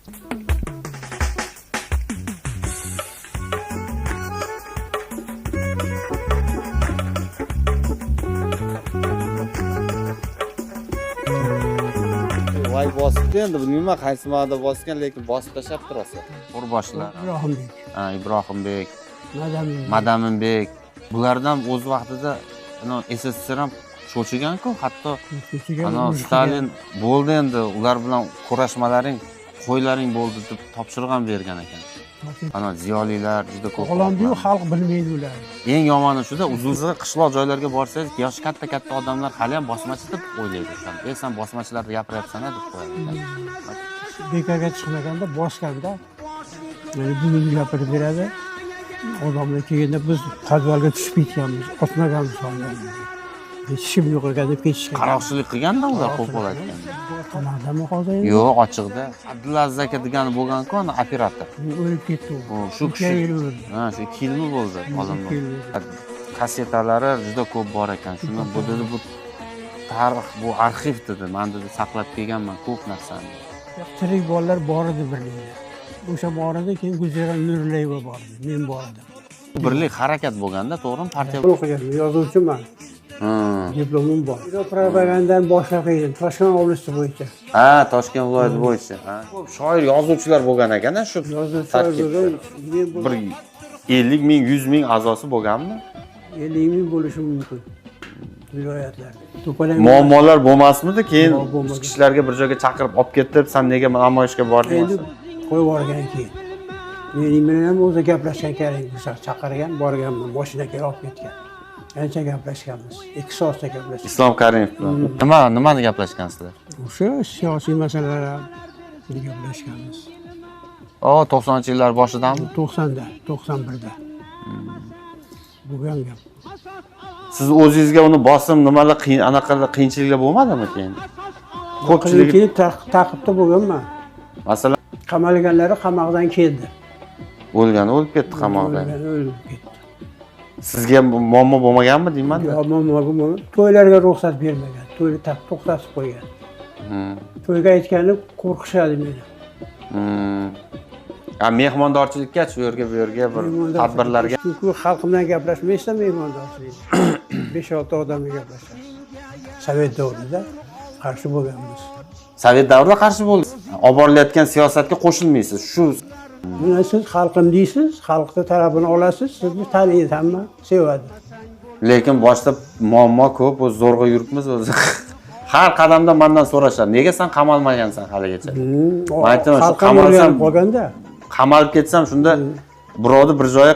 Voy, bosibdi endi, bilmayman qaysi ma'noda bosgan, lekin bosib tashlab turasiz. Qo'rboshlar. Ibrohimbek. Ha, Ibrohimbek, Madaminbek. Madaminbek. Bulardan o'z vaqtida SSSR ham cho'chigan-ku, hatto ana Stalin bo'ldi endi ular bilan kurashmalaring, qo'ylaring bo'ldi deb topshiriq ham bergan ekan. Ana ziyolilar juda ko'p. O'g'londiyu xalq bilmaydi ularni. Eng yomoni shuda, uzun qishloq joylarga borsangiz, yoshi katta-katta odamlar hali ham bosmachi deb o'ylaydi. Sen, sen bosmachilarni gapiryapsan deb qo'yadi. Bekorga chiqmaganda, bosganda yani bugun gapirib beradi. Odamlar kelganda biz podvalga tushib ketganmiz, otmaganmiz hollarni. Hech kim yo'q ekan deb ketishgan. Qaroqchilik qilganda ular qo'pol aytganda. Qamoqdami hozir endi? Yo'q, ochiqda. Abdulaziz aka degani bo'lgan-ku, ana operator. O'lib ketdi u. Shu Ikki kishi. yil o'ldi. Ha, shu 2 yilmi bo'ldi odamlar. 2 yil o'ldi. Kassetalari juda ko'p bor ekan. Shuni bu dedi, bu tarix, bu arxiv dedi. Men dedi saqlab kelganman ko'p narsani. Tirik bolalar bor edi birlikda. O'sha bor edi, keyin Gulchehra Nurullayeva bor edi, men bor edim. Birlik harakat bo'lganda, to'g'rimi? Partiya. O'qiganman, yozuvchiman. Diplomim bor. Propagandani boshlab edim, Toshkent oblasti bo'yicha. Ha, Toshkent viloyati bo'yicha. Ha. Ko'p shoir, yozuvchilar bo'lgan ekan-a shu Yozuvchilar tarkibda. bo'lgan, men Bir 50 ming, 100 ming a'zosi bo'lganmi? 50 ming bo'lishi mumkin viloyatlarda. To'palang Muammolar bo'lmasmidi? Keyin Muammo bo'lmagan. ichki ishlarga bir joyga chaqirib olib ketib, sen nega namoyishga bording? Endi qo'yib yuborgan keyin. Mening bilan ham o'zi gaplashgan kerak, o'sha chaqirgan, borganman, mashina kelib olib ketgan. Ancha gaplashganmiz. 2 soatda gaplashgan. Islom Karimov bilan. Nimani gaplashgansizlar? O'sha siyosiy masalalar gaplashganmiz. O, 90-yillar boshidami? 90da, 91da. Bo'lgan gap. Siz o'zingizga uni bosim, nimalar qiyin, anaqa qiyinchiliklar bo'lmadimi keyin? Ko'pchilik Keyin ta'qibda bo'lganman. Masalan, Qamalganlari qamoqdan keldi. o'lgani o'lib ketdi qamoqda. O'lgani o'lib ketdi. Sizga muammo bo'lmaganmi deyman? Yo'q, muammo bo'lmagan. To'ylarga ruxsat bermagan. To'yni to'xtatib qo'ygan. To'yga aytgani qo'rqishadi meni. Ha, mehmondorchilikka shu yerga bu yerga bir tadbirlarga Chunki xalq bilan gaplashmaysan mehmondorchilik. 5-6 odamga gaplashasiz. Sovet davrida qarshi bo'lganmiz. Sovet davrida qarshi bo'ldingiz. Olib borilayotgan siyosatga qo'shilmaysiz. Shu Buni siz xalqim deysiz, xalqni tarafini olasiz, sizni taniydi hamma, sevadi. Lekin boshda muammo ko'p, o'zi zo'rg'a yuribmiz o'zi. Har qadamda mendan so'rashadi. Nega sen qamalmagansan haligacha? Men aytaman, shu Xalq ham qamalsam o'rganib qolganda, qamalib ketsam shunda birovni bir joyi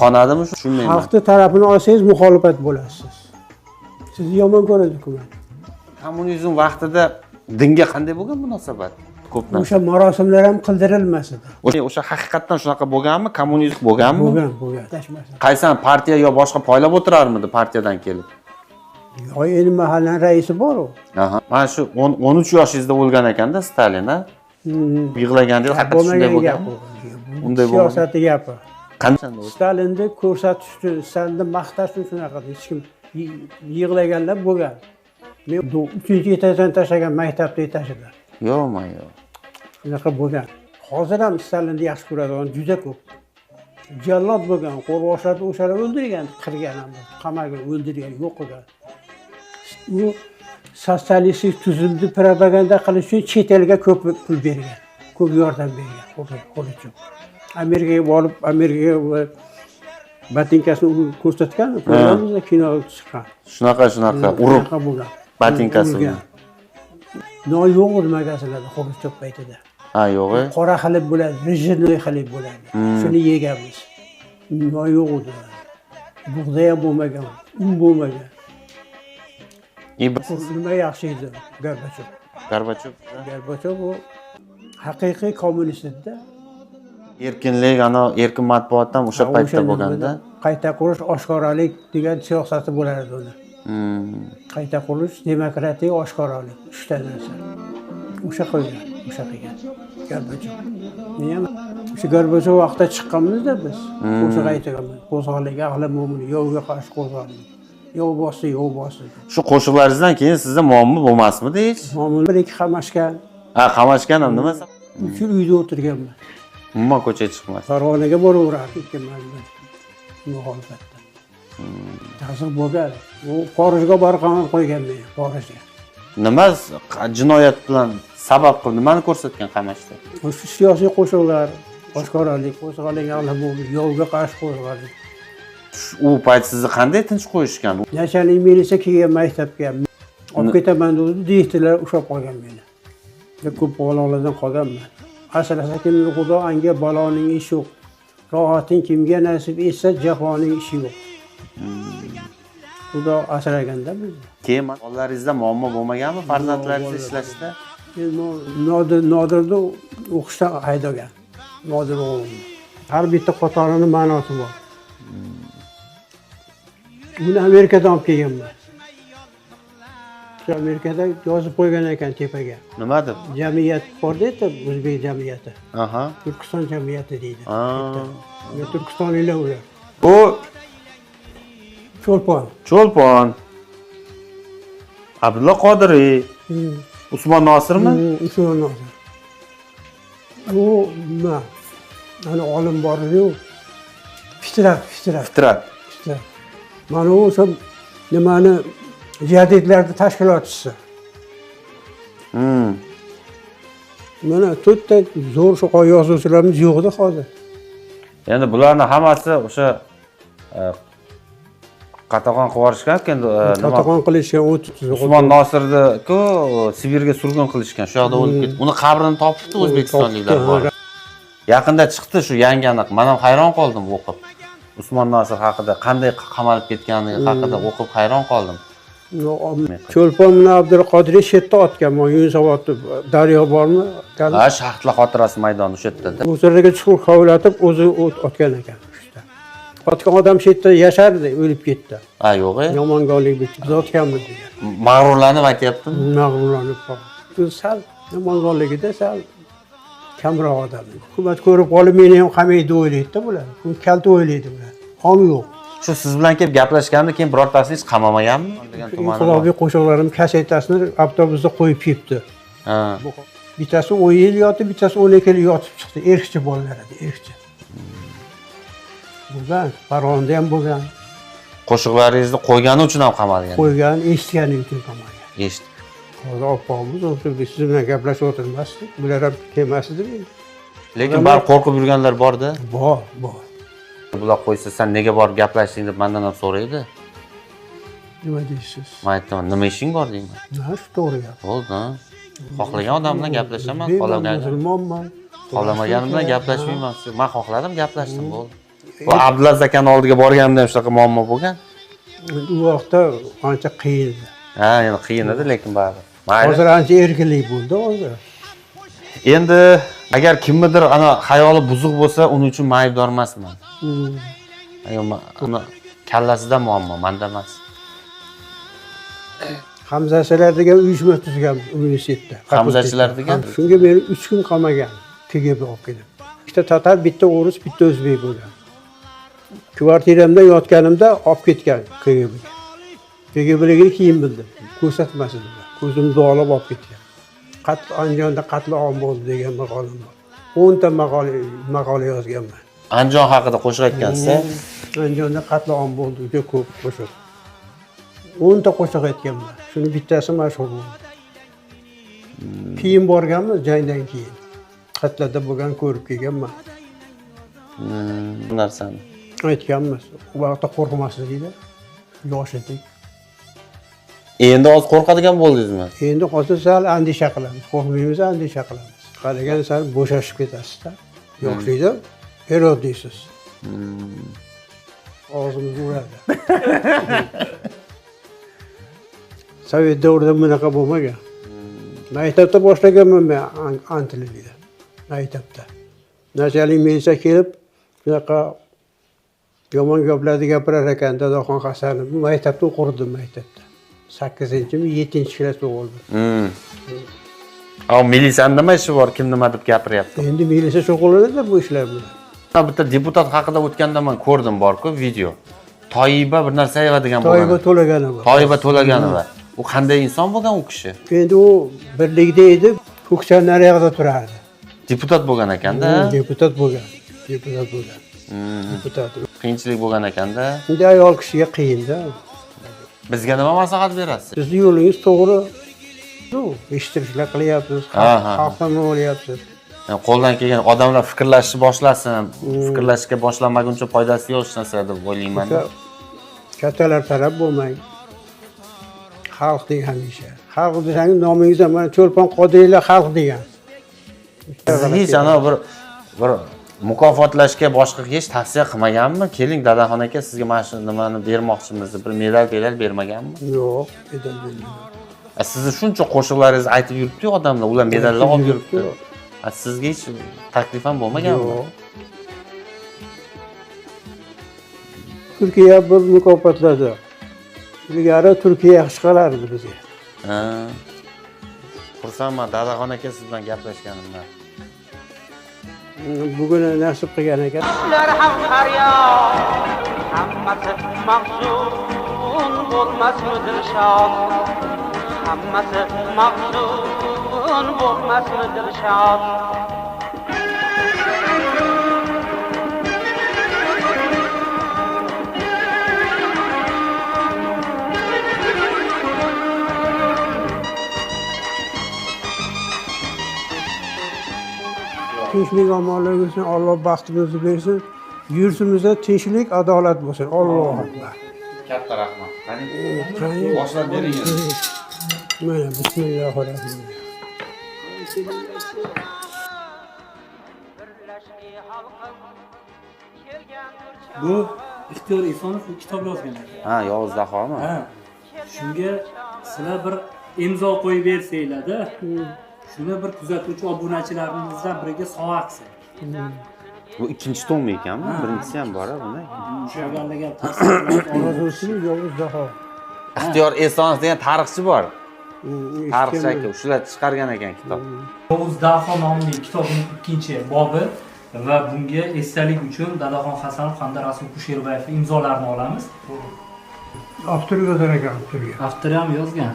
qonadimi shu? Tushunmayman. Xalqni tarafini olsangiz muxolifat bo'lasiz. Sizni yomon ko'radi hukumat. Kommunizm vaqtida dinga qanday bo'lgan munosabat? Ko'p narsa. O'sha marosimlar ham qildirilmas edi. O'sha haqiqatdan shunaqa bo'lganmi? Kommunizm bo'lganmi? Bo'lgan, bo'lgan. Tashmasin. Qaysi partiya yo boshqa poylab o'tirarmidi partiyadan kelib? Yo'q, endi mahallaning raisi bor u. Aha. Mana shu 13 yoshingizda o'lgan ekanda Stalin, ha? Yig'laganda haqiqatda shunday Bo'lmagan gap bo'lganmi? u. Unday bo'lmagan. Siyosati gapi. Qanday? Stalinni ko'rsatish uchun, Stalinni maqtash uchun shunaqa hech kim yig'laganlar bo'lgan. Men 3-etajdan tashlagan maktabda etajida. Yo'qmi, yo'q. Shunaqa bo'lgan. Hozir ham Stalinni yaxshi ko'radigan juda ko'p. Jallod bo'lgan, qo'rg'oshlarni o'shalar o'ldirgan, qirgan ham, qamagan, o'ldirgan, yo'q qilgan. U sotsialistik tuzumni propaganda qilish uchun chet elga ko'p pul bergan, ko'p yordam bergan Xrushchev. Amerikaga borib, Amerikaga botinkasini urib ko'rsatgan, ko'rganmiz, kino chiqqan. Shunaqa, shunaqa urib Shunaqa bo'lgan. botinkasi Urgan. Non yo'q edi magazinlarda Xrushchev paytida. Ha, yo'q. Qora xilib bo'ladi, rejimli xilib bo'ladi. Shuni yeganmiz. Non yo'q edi. Bug'doy ham bo'lmagan, un bo'lmagan. Nima yaxshi edi Gorbachev. Gorbachev. Gorbachev bu haqiqiy kommunist edi-da. Erkinlik, ana erkin matbuot ham o'sha paytda bo'lganda. Qayta qurish, oshkoralik degan siyosati bo'lar edi uni. Qayta qurish, demokratiya, oshkoralik, uchta narsa. O'sha qo'ygan, o'sha qilgan Gorbachev. Men ham o'sha Gorbachev vaqtida chiqqanmiz-da biz. Qo'shiq aytganmiz. Qo'zg'olik, ahli mo'min, yovga qarshi qo'zg'olik. Yov bosdi, yov bosdi. Shu qo'shiqlaringizdan keyin sizda muammo bo'lmasmidi hech? Muammo bir ikki qamashgan. Ha, qamashgan ham nima? 3 yil uyda o'tirganman. Umuman ko'chaga chiqmas. Farg'onaga boraverardik ekanman muxolifatda. Ta'sir bo'lgan. U xorijga borib qamab qo'ygan meni, xorijga. Nima jinoyat bilan sabab qilib nimani ko'rsatgan qamashda? O'sha siyosiy qo'shiqlar, oshkoralik, qo'zg'alang ahli bo'ldi, yovga qarshi qo'zg'aling. U payt sizni qanday tinch qo'yishgan? Nachalnik militsiya kelgan maktabga. Olib ketaman dedi, direktorlar ushlab qolgan meni. Ko'p balolardan qolganman. Asrasa kimni Xudo, anga baloning ishi yo'q. Rohating kimga nasib etsa, jafoning ishi yo'q. Xudo asraganda bizni. Keyin bolalaringizda muammo bo'lmaganmi farzandlaringiz ishlashda? Endi Nodirni o'qishdan haydagan. Nodir o'g'lim. Har bitta qatorini ma'nosi bor. Buni Amerikadan olib kelganman. Amerikada yozib qo'ygan ekan tepaga. Nima deb? Jamiyat bor deydi, o'zbek jamiyati. Turkiston jamiyati deydi. Turkistonliklar ular. Bu Cho'lpon. Cho'lpon. Abdulla Qodiriy. Usmon Nosirmi? Usmon Nosir. U nima? Ana olim bor edi-yu. Fitrat, Fitrat. Fitrat. Fitrat. Mana u o'sha nimani jadidlarni tashkilotchisi. Mana to'rtta zo'r shu yozuvchilarimiz yo'q edi hozir. Endi bularni hammasi o'sha qatag'on qilib yuborishgan endi Qatag'on qilishgan, Usmon Nosirni-ku Sibirga surgun qilishgan, shu yoqda o'lib ketdi. Uni qabrini topibdi o'zbekistonliklar bor. Yaqinda chiqdi shu yangi aniq. Men ham hayron qoldim o'qib. Usmon Nosir haqida qanday qamalib ketgani haqida o'qib hayron qoldim. Cho'lpon bilan Abdulqodiriy shu yerda otgan, Yunusobodda daryo bormi? Ha, shahidlar xotirasi maydoni o'sha yerda. O'zlariga chuqur hovlatib o'zi o't otgan ekan. Otgan odam shu yerda yashardi, o'lib ketdi. Ha, yo'q. Yomongolik bitib biz otganmiz degan. Mag'rurlanib aytyaptimi? Mag'rurlanib qoldi. Sal yomongoligida sal kamroq odam. Hukumat ko'rib qolib meni ham qamaydi o'ylaydi-da bular. Kalta o'ylaydi bular. Ong yo'q. Shu siz bilan kelib gaplashganda keyin birortasi hech qamamaganmi? Inqilobiy qo'shiqlarim kassetasini avtobusda qo'yib ketdi. Bittasi 10 yil yotdi, bittasi 12 yil yotib chiqdi. Erkchi bolalar edi, erkchi. Bo'lgan, Farg'onada ham bo'lgan. Qo'shiqlaringizni qo'ygani uchun ham qamalgan. Qo'ygan, eshitgani uchun qamalgan. Eshitdi. Hozir opog'imiz o'tirib siz bilan gaplashib o'tirmasdik. Bular ham kelmas edi. Lekin baribir qo'rqib yurganlar bor-da. Bor, bor. Bular qo'ysa sen nega borib gaplashding deb mendan ham so'raydi. Nima deysiz? Men aytaman, nima ishing bor deyman. Ha, shu to'g'ri gap. Bo'ldi. Xohlagan odam bilan gaplashaman, musulmonman. Xohlamaganim bilan gaplashmayman. Men xohladim, gaplashdim, bo'ldi. Bu Abdulaziz akani oldiga borganimda ham shunaqa muammo bo'lgan. U vaqtda ancha qiyin edi. Ha, endi qiyin edi, lekin baribir. Mayli. Hozir ancha erkinlik bo'ldi hozir. Endi agar kimnidir ana xayoli buzuq bo'lsa, uning uchun men aybdor emasman. Agar uni kallasida muammo, menda emas. Hamzachilar degan uyushma tuzgan universitetda. Hamzachilar degan? Shunga meni 3 kun qamagan, KGB olib kelib. Ikkita tatar, bitta o'ris, bitta o'zbek bo'lgan. Kvartiramda yotganimda olib ketgan KGBga. KGBligini keyin bildim. Ko'rsatmas edi. Ko'zimni dog'lab olib ketgan. Andijonda qatl om bo'ldi degan maqolam bor. 10 ta maqola yozganman. Andijon haqida qo'shiq aytgansiz? Andijonda qatl om bo'ldi, juda ko'p qo'shiq. 10 ta qo'shiq aytganman. Shuni bittasi mashhur bo'ldi. Keyin borganmiz jangdan keyin. Qatlarda bo'lgan ko'rib kelganman. Bu narsani aytganmiz. U vaqtda qo'rqmasdik edi. Yosh edik. Endi hozir qo'rqadigan bo'ldingizmi? Endi hozir sal andisha qilamiz. Qo'rqmaymiz, andisha qilamiz. Qaragan sal bo'shashib ketasiz-da. Yoshlikda erod deysiz. Og'zimizni uradi. Sovet davrida bunaqa bo'lmagan. Maktabda boshlaganman men antilikni. Maktabda. Nachalnik militsiya kelib, shunaqa yomon gaplarni gapirar ekan Dadaxon Hasanov. Bu maktabda o'qirdim, maktabda. 8-mi, 7-klassda o'qirdim. Militsiyani nima ishi bor, kim nima deb gapiryapti? Endi militsiya shug'ullanadi bu ishlar bilan. Bitta deputat haqida o'tganda men ko'rdim bor-ku video. Toyiba bir narsayeva degan bo'lgan. Toyiba To'laganova. Toyiba To'laganova. U qanday inson bo'lgan u kishi? Endi u birlikda edi, Ko'kchan nariyog'ida turardi. Deputat bo'lgan ekanda. Deputat bo'lgan. Deputat bo'lgan. Deputat. Qiyinchilik bo'lgan ekanda. Endi ayol kishiga qiyin-da. Bizga nima maslahat berasiz? Sizni yo'lingiz to'g'ri. Eshittirishlar qilyapsiz, xalqdan bo'lyapsiz. Yani qo'ldan kelgan odamlar fikrlashni boshlasin. Fikrlashga boshlamaguncha foydasi yo'q hech narsa deb o'ylayman. Kattalar taraf bo'lmang. Xalq degan hamisha. Xalq desangiz nomingiz ham mana Cho'lpon Qodiriylar xalq degan. Siz hech ana bir mukofotlashga boshqa hech tavsiya qilmaganmi? Keling Dadaxon aka, sizga mana shu nimani bermoqchimiz deb bir medal bermaganmi? Yo'q, medal bermagan. Sizni shuncha qo'shiqlaringizni aytib yuribdi-yu odamlar, ular medallar olib yuribdi. Sizga hech taklif ham bo'lmaganmi? Yo'q. Turkiya bir mukofotladi. Ilgari Turkiya yaxshi qilardi bizga. Ha. Xursandman Dadaxon aka siz bilan gaplashganimdan. Bugun nasib qilgan ekan. Ular ham faryod, hammasi mahzun bo'lmasmi Dilshod? Hammasi mahzun bo'lmasmi Dilshod? Tinchlik, omonlik bo'lsin, Alloh baxtimizni bersin. Yurtimizda tinchlik, adolat bo'lsin. Allohu akbar. Katta rahmat. Qani, boshlab bering. Mana bismillahirrohmanirrohim. Bu Ixtiyor Esonov kitob yozgan ekan. Ha, Yovuz Dahomi? Ha. Shunga sizlar bir imzo qo'yib bersanglar-da, shuni bir kuzatuvchi obunachilarimizdan biriga sovg'a qilsak. Bu ikkinchi tommi ekanmi? Birinchisi ham bor-a bunda. O'sha Yozuvchi Yovuz Daho. Ixtiyor Esonov degan tarixchi bor. Tarixchi aka, shular chiqargan ekan kitob. Yovuz Daho nomli kitobning ikkinchi bobi va bunga esdalik uchun Dadaxon Hasanov hamda Rasul Kusherbayev imzolarini olamiz. Avtor yozar ekan, avtorga. Avtor ham yozgan.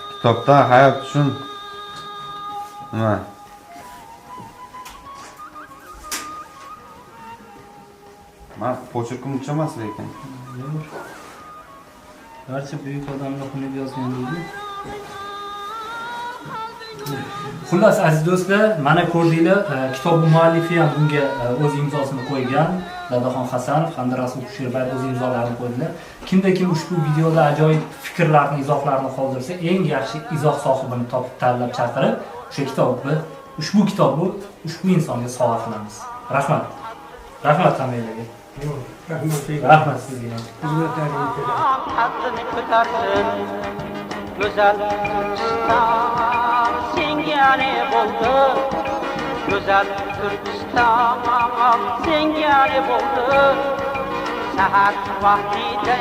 Kitobdan hayot uchun nima? Men pochirkim uncha emas lekin. Barcha buyuk odamlar xunuk yozgan deydi. Xullas aziz do'stlar, mana ko'rdinglar, kitob muallifi ham bunga o'z imzosini qo'ygan. Dadaxon Hasanov hamda Rasul Kusherbayev o'z imzolarini qo'ydilar. Kimda kim ushbu videoda ajoyib fikrlarni, izohlarni qoldirsa, eng yaxshi izoh sohibini topib tanlab chaqirib, o'sha kitobni, ushbu kitobni ushbu insonga sovg'a qilamiz. Rahmat. Rahmat hammanglarga. Rahmat. Rahmat sizga. Xizmatlaringizga. Haddini ko'tarsin go'zal Turkiston, senga ne bo'ldi? Go'zal Turkiston, senga ne bo'ldi? Sahar vaqtida